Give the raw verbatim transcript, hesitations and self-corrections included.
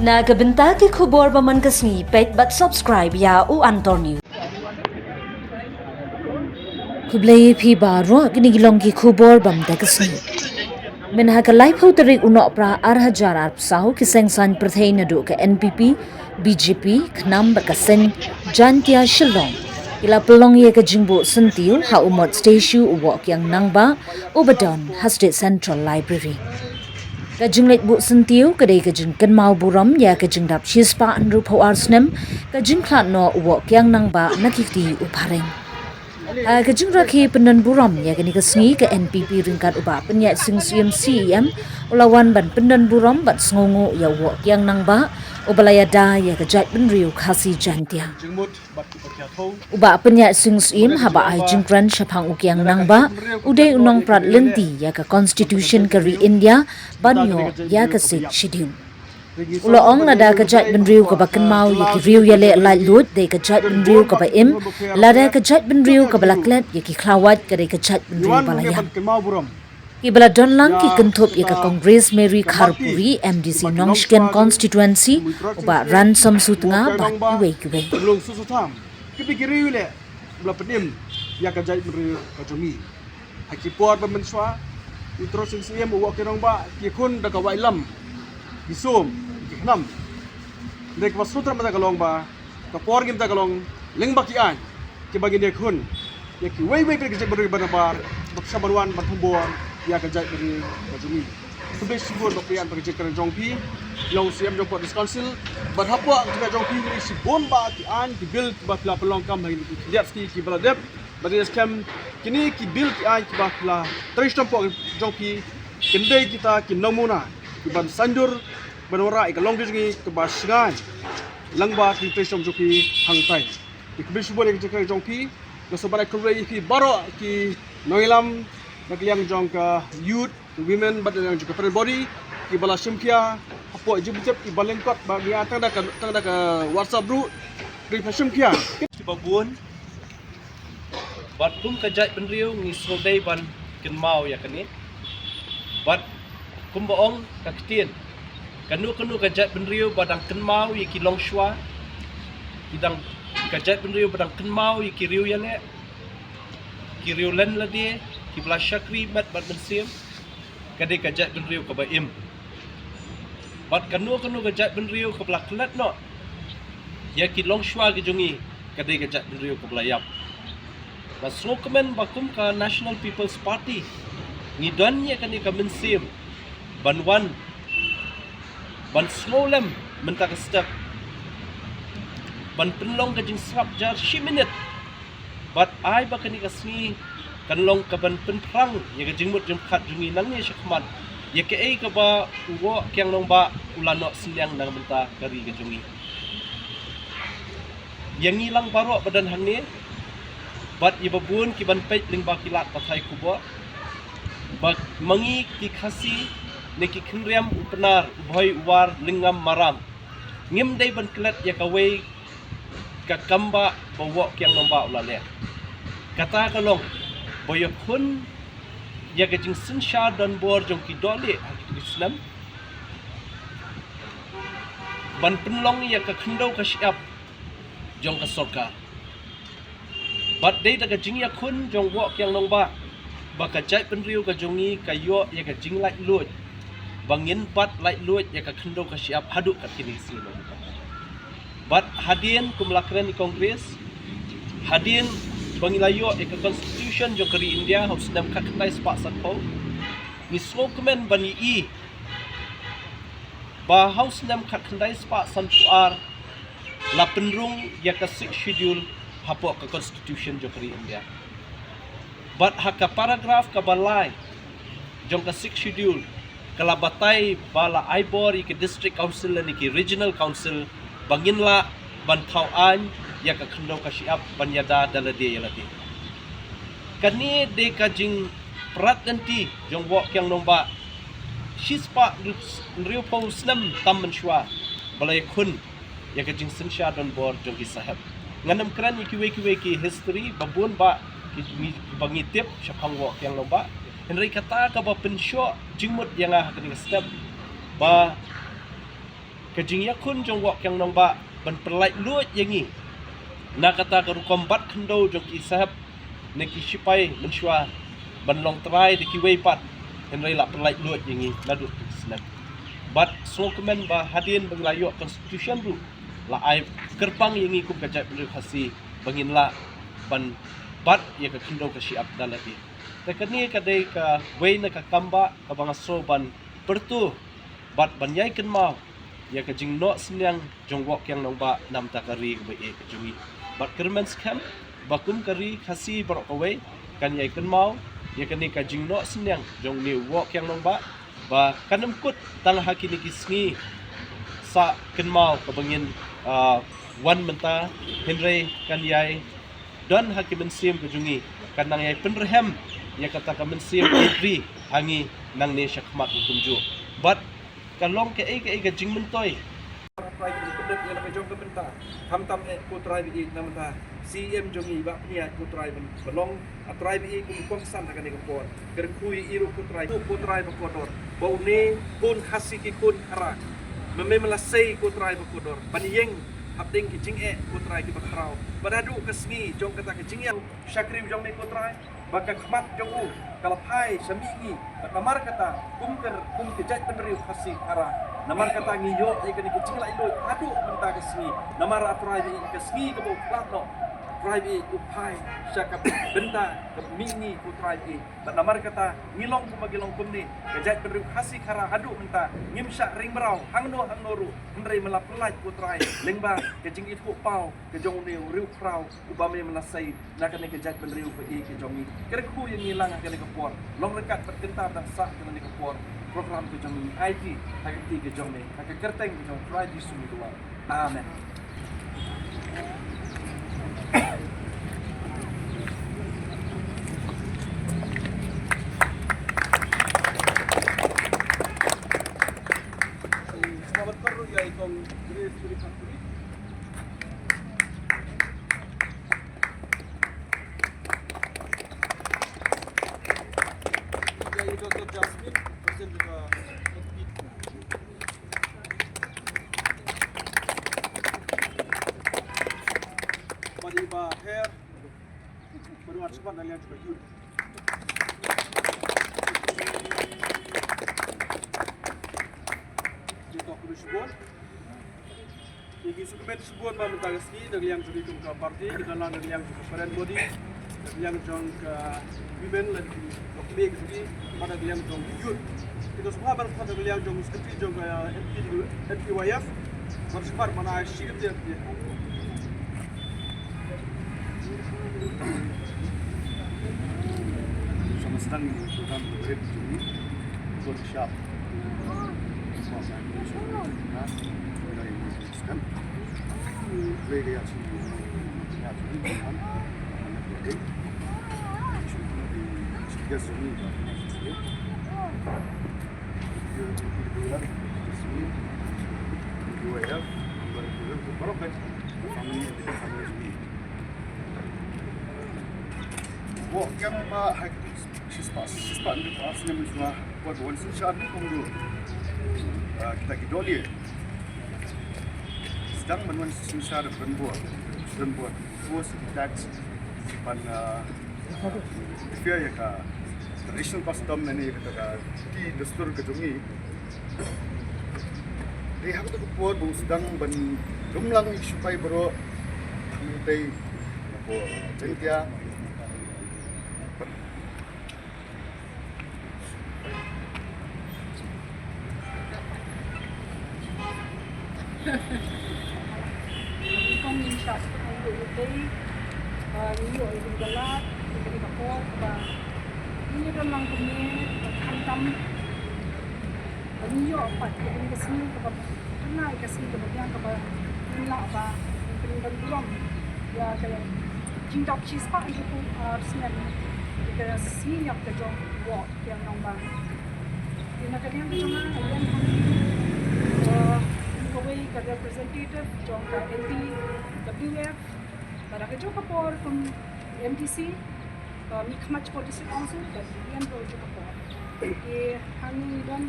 Na ka bynta ki khubor ba man ka sngi, peit bad subscribe ïa U Antor News. Khublei ïa phi baroh, kine ki long ki khubor ba mynta ka sngi. Mynha ka laiphew tarik u Nohprah ar hajar arphew saw, ki seng saiñ pyrthei naduh ka N P P, B J P, KHNAM bad ka seng Jaintia Shillong ki la pynlong ïa ka jingbuh syntiew ha u Mot Statue u Woh Kiang Nangbah uba don ha State Central Library. Ka jingleit buh syntiew ka dei ka jingkynmaw burom ïa ka jingdap shispah hynriewphew ar snem ka jingkhlad noh u Woh Kiang Nangbah na ki kti u phareng. Ha ka jingrakhe pyndon burom ïa kane ka sngi, ka N P P ryngkat u Bah Pynïaid Sing Syiem, C E M, u la wan ban pyndon burom bad sngewnguh ïa u Woh Kiang Nangbah uba la ïada ïa ka jaitbynriew Khasi Jaintia. U Bah Pynïaid Sing Syiem haba ai jingkren shaphang u Kiang Nangbah, u dei u nongprat lynti ïa ka Constitution ka ri India ban ïoh ïa ka Sixth Schedule. U la ong lada ka jaitbynriew kaba kynmaw ïa ki riew ïaleh laitluid dei ka jaitbynriew kaba im, lada ka jaitbynriew kaba la klet ïa ki khlawait ka dei ka jaitbynriew ba la ïap. Kiba la don lang ki kynthup ïa ka Congress Mary Kharpuri, M D C Nongshken Constituency, u Bah Ransom Sutnga bad kiwei kiwei. Ki riew ïaleh ba la pynim ïa ka jaitbynriew ka jong ngi. Ha ki por ba mynshuwa, u Troh Sing Syiem u Woh Kiang Nangbah ki khun da ka Waitlam, ki Sum, ki KHNAM. Dei kaba sngewthuh mynta ka long ba ka por ngi mynta ka long lyngba ki aiñ kiba ngin ïakhun ïa kiwei wei pat ki jaitbynriew ba nabar ba sha ban wan ban thombor ïa ka jaitbynriew ka jong ngi. Khublei shibun ba phi ïa ka jingkren jong phi, long C E M jong ka District Council, bad hapoh ka jong phi ngi shibun ba ki aiñ ki bill ba phi la pynlong kam ha ki khyndiat sngi kiba la dep. Bad ïa skhem kine ki bill ki aiñ kiba phi la trei shitom hapoh jong phi kin dei kita ki namuna kiban saiñdur ban wanrah ïa ka longding jong ngi kaba shngaiñ lyngba ki trei shitom jong phi hangtai. Te khublei shibun ïa ka jingkren jong phi, nga sngewbha ban khublei ïa phi baroh ki nongïalam na ka liang jong ka youth, women bad ïa ka parent body kiba la shim khia hapoh jingpyntip kiba lyngkot ba ngi ïa tang da ka, tang da ka WhatsApp ruh kiba shim khia kiba bun. Bad kum ka jaitbynriew ngi sngewdei ban kynmaw ïa kane. Bad kumba ong ka ktien, kano kano ka jaitbynriew ba dang kynmaw ïa ki longshuwa, ki dang, ka jaitbynriew ba dang kynmaw ïa ki riew ïaleh, ki riew len lade, kiba la shakri met bad mynsiem, ka dei ka jaitbynriew kaba im. Bad kano kano ka jaitbynriew kaba la klet noh ïa ki longshuwa ki jong ngi, ka dei ka jaitbynriew kaba la ïap. Nga sngewkmen ba kum ka National People's Party ngi don ïa kane ka mynsiem ban wan ban sngewlem mynta ka step, ban pynlong ka jingsngap jar shi minit. Bad ai ba kane ka sngi kan long kaban pynphrang ïa ka jingmut jingpyrkhat jong ngi nangne shakhmat ïa kaei kaba u Woh Kiang Nangbah u la noh synñiang na ka bynta ka ri ka jong ngi. Ïa ngi lang baroh ba don hangne bad ïa ba bun kiban peit lyngba ki lad pathai khubor, ba ma ngi ki Khasi ne ki Khynriam u Pnar u Bhoi u War Lyngngam Maram ngim dei ban klet ïa kawei ka kam ba u Woh Kiang Nangbah u la leh. Kata ka long ba ïakhun ïa ka jingsynshar donbor jong ki dohlieh ha kito ki snem ban pynlong ïa ka khyndew ka shyiap jong ka sorkar. Bad dei da ka jingïakhun jong u Woh Kiang Nangbah ba ka jaitbynriew ka jong ngi ka ïoh ïa ka jinglaitluid ba ngin bat laitluid ïa ka khyndew ka shyiap haduh kat kine ki sngi. Bad hadien kum la kren i Congress, hadien ba ngi la ïoh ïa ka Constitution jong ka ri India ha u snem khatkhyndai spah sanphew, ngi sngewkmen ban ïohi ba ha u snem khatkhyndai spah sanphew ar la pynrung ïa ka Sixth Schedule hapoh ka Constitution jong ka ri India. Bad ha ka paragraph kaba lai jong ka Sixth Schedule ka la batai ba la ai bor ïa ki District Council lane ki Regional Council ba ngin lah ban thaw aiñ ïa ka khyndew ka shyiap ban ïada da lade ïa lade. Kane dei ka jingprat lynti jong u Woh Kiang Nangbah shispah hynriewphew snem tam mynshuwa ba la ïakhun ïa ka jingsynshar donbor jong ki sahep. Ngan ym kren ïa kiwei kiwei ki history ba bun ba ki, ba ngi tip shaphang u Woh Kiang Nangbah. Hynrei kata kaba pynshoh jingmut ïa nga ha kane ka step ba ka jingïakhun jong Woh Kiang Nangbah ban pynlait luid ïa ngi na kata ka rukom bat khyndew jong ki sahep ne ki shipai mynshuwa ban long trai da kiwei pat, hynrei la pynlait luid ïa ngi naduh ki snem. Bad sngewkmen ba hadien ba ngi la ïoh constitution ruh la ai kyrpang ïa ngi kum ka jaitbynriew Khasi ba ngin lah ban bat ïa ka khyndew ka shyiap da lade. Te kane ka dei kawei na ka kam ba kaba nga sngew ban pyrto bad ban ïai kynmaw ïa ka jingnoh synñiang jong Woh Kiang Nangbah na bynta ka ri kaba ïeit ka jong ngi. Bad kyrmen skhem ba kum ka ri Khasi baroh kawei kan ïai kynmaw ïa kane ka jingnoh synñiang jong une u Woh Kiang Nangbah ba kan ym kut tang ha kine ki sngi sah kynmaw kaba ngin, ah, wan mynta, hynrei kan ïai don ha ki mynsiem ka jong ngi, kan nang ïai pynrhem ïa kata ka mynsiem ri ha ngi nangne shakhmat kumjuh. Bad ka long kaei kaei ka jingmyntoi. Trai ki pyndet ïa la ka jong ka bynta. Khamtam eh ko Trai ba ïeit na bynta C M jong ngi ba pynïaid ko Trai ban long a Trai ba ïeit kum kongsan ha kane ka por. Kyrkhu ïa i ruh ko Trai, ko Trai ba kordor. Ba une khun Khasi ki khun Khara, ma me me la sei ko Trai ba kordor ban ïeng hapdeng ki jingeh ko Trai kiba khraw. Bad haduh ka sngi jong kata ka jingïakhun shakri jong me ko Trai, ba ka khmat jong u ka la phai sha mihngi. Bad namar kata kum ka, kum ka jaitbynriew Khasi Khara, namar kata ngi ïoh ïa kane ka jinglait luid haduh mynta ka sngi. Namar a Trai ba ïeit, ka sngi kaba u khlad noh, Trai ba ïeit, u phai sha ka bynta ka mihngi ko Trai ba ïeit. Bad namar kata ngi long kumba ngi long kumne, ka jaitbynriew Khasi Khara haduh mynta ngim shah ring mraw hangno hangno ruh, hynrei me la pynlait ko Trai lyngba ka jingithuh paw ka jong une u riewkhraw uba me me la sei na kane ka jaitbynriew ba ïeit ka jong ngi. Kyrkhu ïa ngi lang ha kane ka por, long ryngkat bad kynta dang sah kane ka por. Program ka jong ngi ai ki ha ka kti ka jong me, ha ka kyrteng ka jong Trai Jisu ngi duwai. Amen. Selamat baru ya ikong Grace Puri Factory. Ya, ikong Jasmine, present to the Bad i Bah Her, bad wan shuwa na liang jong ka youth. Ïa to khublei shibun. Ïa ki sngewbha shibun ba mynta ka sngi na liang jong ngi kum ka party, ki don lang na liang jong ka parent body, na liang jong ka women, lane ki lok kmie ki kmie, bad na liang jong ki youth. Ki don sngewbha ban khot na liang jong secretary jong ka N P, N P Y F, ban sngewbha ban ai shi kyntien. Sa ma sdang ïa u program ka rit jong ngi, u don sharp. Sa ma sdang ïa u program. Kan. Wei ka ïa shi. Ïa shi. Kan. Shi. Shi. Shi. Shi. Shi. Shi. Woh Kiang Nangbah ha ki shispah, shispah hynriew phra snem mynshuwa, wat wan synshar ne kumno. Ah, kita ki dohlieh. Sdang ban wan synshar ban bor, ban bor. Force attack ban, ah, interfere ïa ka traditional custom lane ïa kata ka riti dustur ka jong ngi. Dei ha kata ka por ba u sdang ban lum lang ïa ki shipai baroh. Hangtei na ka por Jaiñtia. Nyngkong ngin shah sngewthuh ïa utei, ba ngi ïoh ïa kane ka lad, ïa kane ka por, ba ngi ïa don lang kumne, ba khamtam, ba ngi ïoh pat ïa kane ka sngi, kaba kane ka sngi kaba biang, kaba ngin lah ba ngin pynban burom ïa ka jingdap shispah hynriewphew ar snem ïa ka sngi ïap ka jong u Woh Kiang Nangbah. Te na ka liang ka jong nga, nga ïeng hangne, eh, kum kawei ka representative jong ka N P W F. Bad ha kajuh ka por kum M D C, eh, mihkhmat jong ka District Council, bad ïeng ha kajuh ka por. Te hangne ngi don